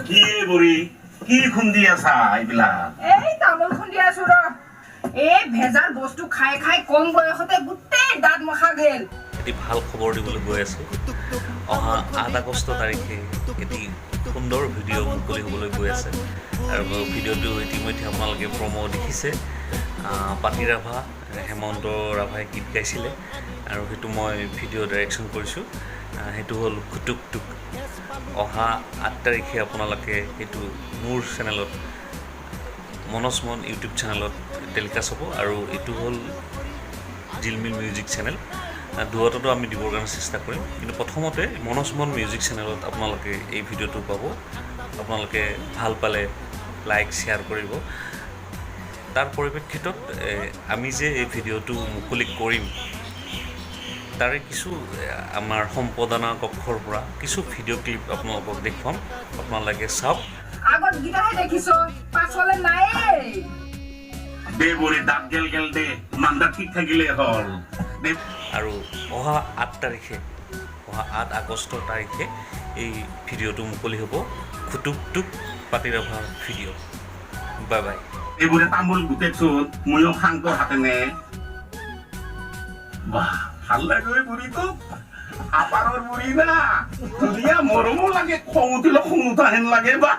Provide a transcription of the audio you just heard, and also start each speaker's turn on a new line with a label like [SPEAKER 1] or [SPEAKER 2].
[SPEAKER 1] কি এ বুঢ়ী, কি খুন্দি আছা এইবিলাক?
[SPEAKER 2] এই তামোল খুন্দি আছো ৰ। এই ভেজাল বস্তু খাই খাই কম বয়সতে গোটেই দাঁত মখা গেল।
[SPEAKER 3] এটি ভাল খবৰ দিবলৈ গৈ আছোঁ। অহা 8 আগষ্ট তাৰিখে এটি সুন্দৰ ভিডিঅ' মুকলি হ'বলৈ গৈ আছে আৰু ভিডিঅ'টো ইতিমধ্যে আপোনালোকে প্ৰম' দেখিছে। পাতি ৰাভা, হেমন্ত ৰাভাই গীত গাইছিলে আৰু সেইটো মই ভিডিঅ' ডাইৰেকশ্যন কৰিছোঁ। সেইটো হ'ল খুটুক টুক। অহা 8 তাৰিখে আপোনালোকে সেইটো মোৰ চেনেলত, মনোজ মন ইউটিউব চেনেলত টেলিকাষ্ট হ'ব আৰু এইটো হ'ল জিলমিল মিউজিক চেনেল। দুয়োটাতো আমি দিবৰ কাৰণে চেষ্টা কৰিম, কিন্তু প্ৰথমতে মনোজ মন মিউজিক চেনেলত আপোনালোকে এই ভিডিঅ'টো পাব। আপোনালোকে ভাল পালে লাইক, শ্বেয়াৰ কৰিব। তাৰ পৰিপ্ৰেক্ষিতত আমি যে এই ভিডিঅ'টো মুকলি কৰিম, তাৰে কিছু আমাৰ সম্পাদনা কক্ষৰ পৰা কিছু ভিডিঅ' ক্লিপ আপোনালোকক দেখুৱাম। আপোনালোকে চাওক।
[SPEAKER 2] আগত গীতাহে দেখিছ, পাছলে নাইয়ে।
[SPEAKER 1] দে বুঢ়ী, দাঁত গেল গেল দে, মান্দা ঠিক থাকিলে হ'ল দে।
[SPEAKER 3] আৰু অহা 8 তাৰিখে, অহা 8 আগষ্টৰ তাৰিখে এই ভিডিঅ'টো মুকলি হ'ব, খুটুক টুক পাতি ৰাভাৰ ভিডিঅ'। Bye bye.
[SPEAKER 1] এইবোৰে তামোল গোটেইচোন, ময়ো খাং তোৰ হাতেনে। বাহ, ভাল লাগে ঐ বুঢ়ীটোক। আপাৰৰ বুঢ়ী না, ধুনীয়া, মৰমো লাগে। খং উঠিলে খং উঠা হেন লাগে। বাহ।